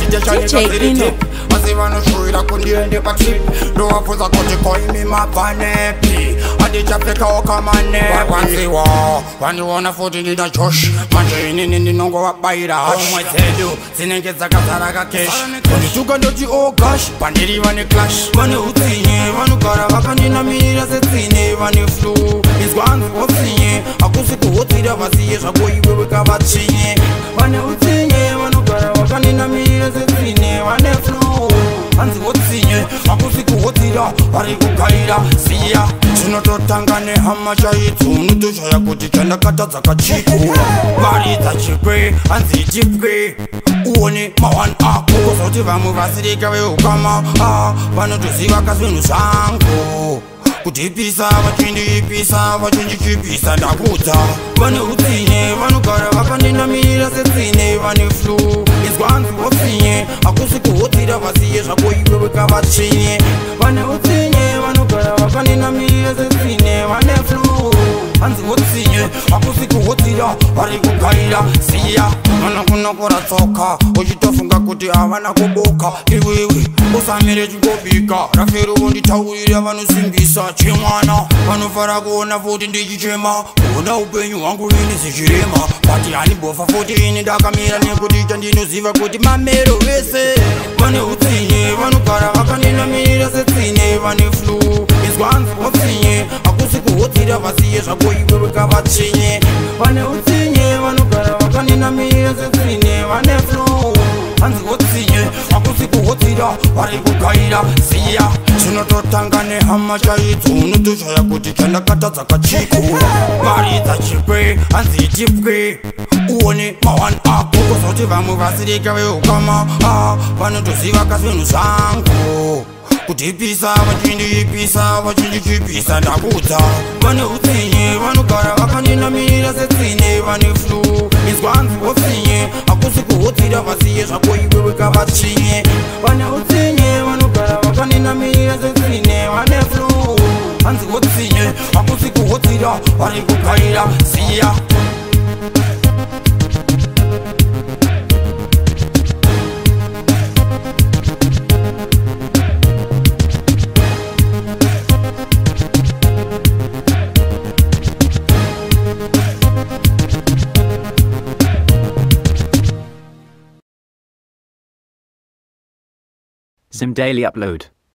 DJ Eno. Asi vanoshuwira kundiende patrip, ndovabvunza kuti koimi mabvanepi, handichapfekawo kamanevanziwa vandiona futi ndina Josh, manje inini ndinongovabayira homwe dzedu dzinenge dzakazara kakeshi, kundituka ndoti ogash, pandiri vane clash, vane utsinye, vanogara vakandinamirira setsine, vane flu inzwa hanzi votsinye, hakusi kuhotsira, vasiye zvako iwewe kavatsinye, vane utsinye, vanogara vakandinamirira setsine, vane flu hanzi votsinye, hakusi kuhotsira, vari kugaira siya, zvinototanga nehama chaidzo, unotoshaya kuti chandakatadza kachiko, varidza chikwe hanzi chipwe uone mawani ako, kuzoti vamwe vasirika veukama vanotoziva kazvinhu zvangu, kutipisa vachindiipisa vachindichipisa, ndakudza vane utsinye, vanogara vakandinamirira setsine, vane flu inzwa hanzi votsinye, hakusi kuhotsira, vasiye zvako iwewe kavatsinye, vane utsinye, vanogara vakandinamirira setsine, vane flu hanzi votsinye, hakusi kuhotsira, vari kugaira siya, vanokunokora tsoka uchitofunga kuti havana kuboka, iwewe usamire chingobika rafero wonditaurira vanosimbisa chemwana, vanofara kuona futi ndichichema, kuona upenyu hwangu ini zichirema, but handibofa futi ini ndakamira, nekuti chandinoziva kuti mamero vese vane utsinye, vanogara vakandinamirira setsine, vane flu inzwa hanzi votsinye, hakusi kuhotsira, vasiye zvako iwewe kavatsinye, vane utsinye, vanogara vakandinamirira setsine, vane flu hanzi votsinye, hakusi kuhotsira, vari kugaira siya, zvinototanga nehama chaidzo, unotoshaya kuti chandakatadza kachiko, varidza chikwe hanzi chipwe uone mawani ako, kuzoti vamwe vasirika veukama vanotoziva kazvinhu zvangu, kutipisa vachindiipisa vachindichipisa, ndakudza vane utsinye, vanogara vakandinamirira setsine, vane flu inzwa hanzi votsinye, hakusi kuhotsira, vasiye zvako iwewe kavatsinye, vane utsinye, vanogara vakandinamirira setsine, vane flu hanzi votsinye, hakusi kuhotsira, vari kugaira siya. Zim Daily Upload.